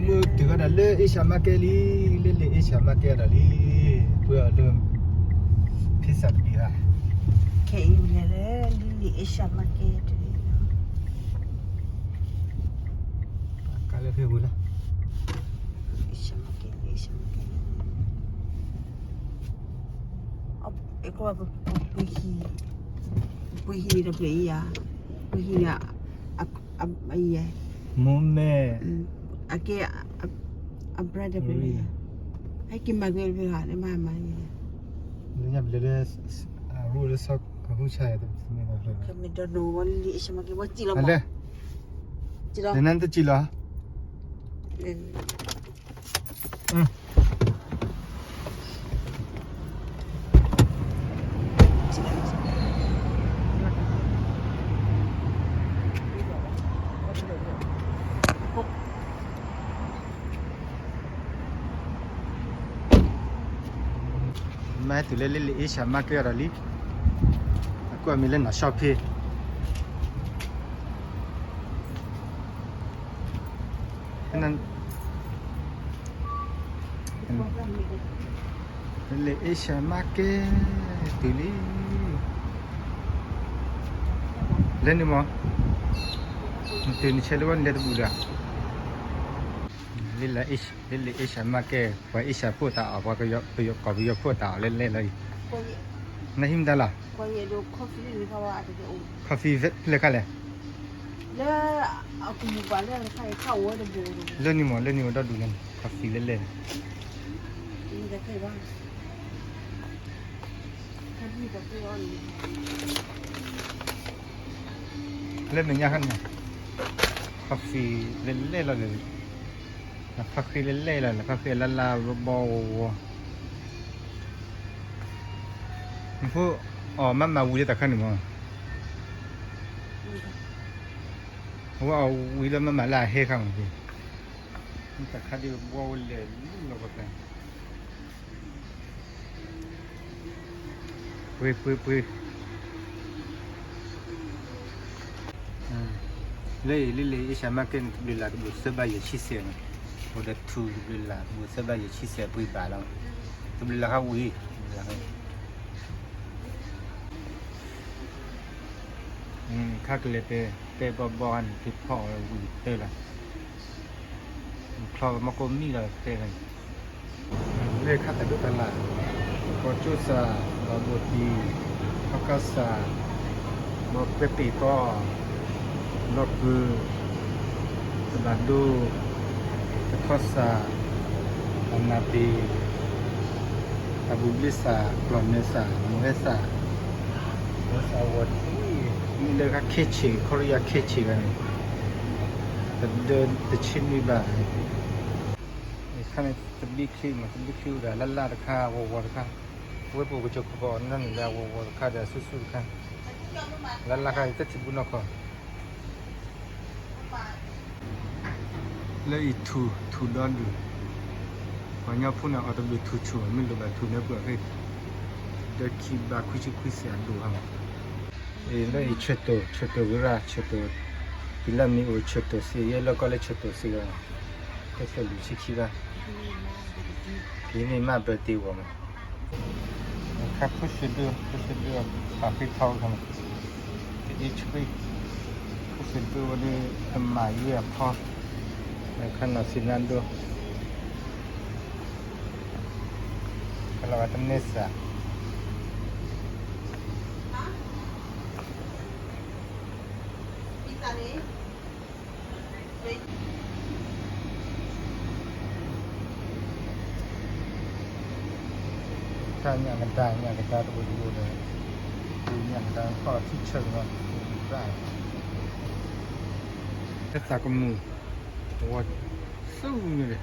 တုၤဝဲဒၣ်လၢ Asian Market လံ, လၢလၢ Asian Market ဒီးလံ, ပှဲၤအီၤလၢ ဖံစၢ်တဘံၣ်ဧါ, ခဲအံၤလဲၤလၢလၢလၢ Asian Market တဘံၣ်လီၤ, ကါလၢဖဲပူၤလီၤ, Asian Market, Asian Market, ပှ့ၤဟံၣ်, ပှ့ၤဟံၣ်န့ၣ်တဖျၢၣ်အံၤဧါ, ပှ့ၤဟံၣ်န့ၣ် အံၤ, မိၢ်မဲၢ်, အကဲ, အ brother ဖဲလဲၣ်, ဟဲက့ၤမၤက့ၤဖဲလဲၣ်, မၤမၤ, လၢညါပလဲၤလၢ အရူလၢ အဟူဆါယၤ, မ့ၢ်ဒီးနီၢ်ဝဲလံ Asian Market ဝဲစံၣ်လီၤမး, လၢနတစံၣ်လီၤ. မ့ၢ်တုၤလၢလၢလၢ Asian Market ဒီးလံ, အကွၢ်မ့ၢ်လၢနီၢ် shopping လၢ Asian Market တုၤလံ, လၢန့ၣ်မ့ၢ်, တုၤနဆဲးလၢဝဲနလဲၤတဘူၣ်လၢၤ, လၢလၢ Asian Market ပှၤ Asian ဖိတၢ်အီၣ်, ပှၤကီၢ်ပယီၤဖိတၢ်အီၣ်လၢလဲၣ်လီၤအံၤ, နဟံးမတၤလီၤ, coffee ဖဲလဲၣ်ခါလဲၣ်, လၢန့ၣ်မ့ၢ် လၢန့ၣ်မ့ၢ်ဒီဒူၣ်လဲၣ်န့ၣ် coffee လဲၣ်လဲၣ်န့ၣ် လၢမဲာ်ညါခါန့ၣ် coffee လဲၣ်လဲၣ်လီၤ, လၢခါဃ့လဲၣ်လဲၣ်လီၤ, လၢခါဃ့လၢ်လၢ်ဘီဘီဝီဝီ, နဖိအီၣ်မးမးဝံၤလၢတၢ်ခါန့ၣ်မ့ၢ်, အဝဲအီၣ်ဝံၤလၢမးမးလၢအဟဲခါမ့ၢ်, တၢ်ခါဒ်ဘီဝဲလဲၣ်လီၤပှၤကျါ ပှ့ၤပှ့ၤပှ့ၤ, လၢအံၤလၢလၢ Asian Market န့ၣ် တဘျုးလၢ်တဘိးသၢဘးယဲၢ်ဆံစဲးန့ၣ်, အိၣ်ဒီးထူၣ်တဘျုးလၢ်တဘိးသၢဘးယဲၢ်ဆံစဲးပှ့ၤဘၣ်လီၤ, တဘျုးလၢ်ခါဝံၤ, ခါကလဲၤတဲ တဲဘီဘီန့ၣ် က့ၤဖီၣ်အီၤဝံၤတၢ်လီၤ, ချီမီကိးမံၣ်လီၤတဲလီၤ လၢခါတၢ်ဒိၣ်တၢ်လၢ်, ကီၢ်ကၠိစၢ်, ဘီဘိတံ, ခီကီစၢ်, ဘီပဲတ့ၢ်တီ, လီၢ်ကုၢ်, တဘၣ်ဒိ, တခီစၢ်, အနၢ်တ့ၢ်, တၢ်ဘူၣ်ဘျ့စၢ်, ကျီၢ်နၢစၢ်, မိၢ်ဟဲစၢ်, မိၢ်ဟဲစၢ်ဝီၤတံၢ်, မ့ၢ်လၢခါခဲဆ့ၣ် ခီလၢယၤခဲဆ့ၣ်ဂၤန့ၣ်, တဒၢတဆ့နွံဘၣ် ခါန့ၣ် တဘံၣ်ချံမး တဘံၣ်ချံအိၣ်ဒီးလၢ်လၢ်တခါ ဂီၤဂီၤတခါ, ဝဲပအိၣ်ကစၢၢ်ခိၣ်ပအီၣ်န့ၣ်လၢအဂီၤဂီၤတခါဒီးဆူၣ်ဆူၣ်တခါ, လၢ်လၢ်ခါအံၤတထံၣ်ဘူးနီၢ်ခီ, လၢအံၤထူၣ်ထူၣ်ဒီဒူၣ်, ပှၤကညီဖိန့ၣ်အီၣ်တဘျုးထူၣ်ဆိၣ် မ့ၢ်လိၣ်ဘၣ်ထူၣ်န့ၣ်ပှၤဃ့, ဒီးခံဘးခွံဆံခွံစဲးအဒိၣ်ဟါမး, အံၤလၢအံၤဆၢတိၢ် ဆၢတိၢ်ဝံၤရၣ် ဆၢတိၢ်, တုၤလၢမ့ၢ်အိၣ်ဆၢတိၢ်စ့ ယဲလၢကီၢ်လၢဆၢတိၢ်စ့ဂၤ, တၢ်တၢ်လူၤဆံခံဘၣ်, ကမ့ၢ်မး birthday ဝဲမး, အခါဖိစံးဘျုး ဖိစံးဘျုးအပာ်ဃ့ထီၣ်ဝဲခါမး, တအ့ၣ်ဆှံ, ဖိစံးဘျုးဝဲဒၣ် တမၤယွဲအဖီ, အခါနီၢ်စံးနါဒိ, ကလီၤဂာ်တန့ၢ်စၢ် တၢ်ညၣ်ကဒါ ညၣ်ကဒါတအိၣ်တအိၣ်ဒီး, ညၣ်ကဒါခီၣ်ထံဆၢကလီၤ, တၢ်သးကမူၣ်, ဝီၤဆူၣ်န့ၣ်,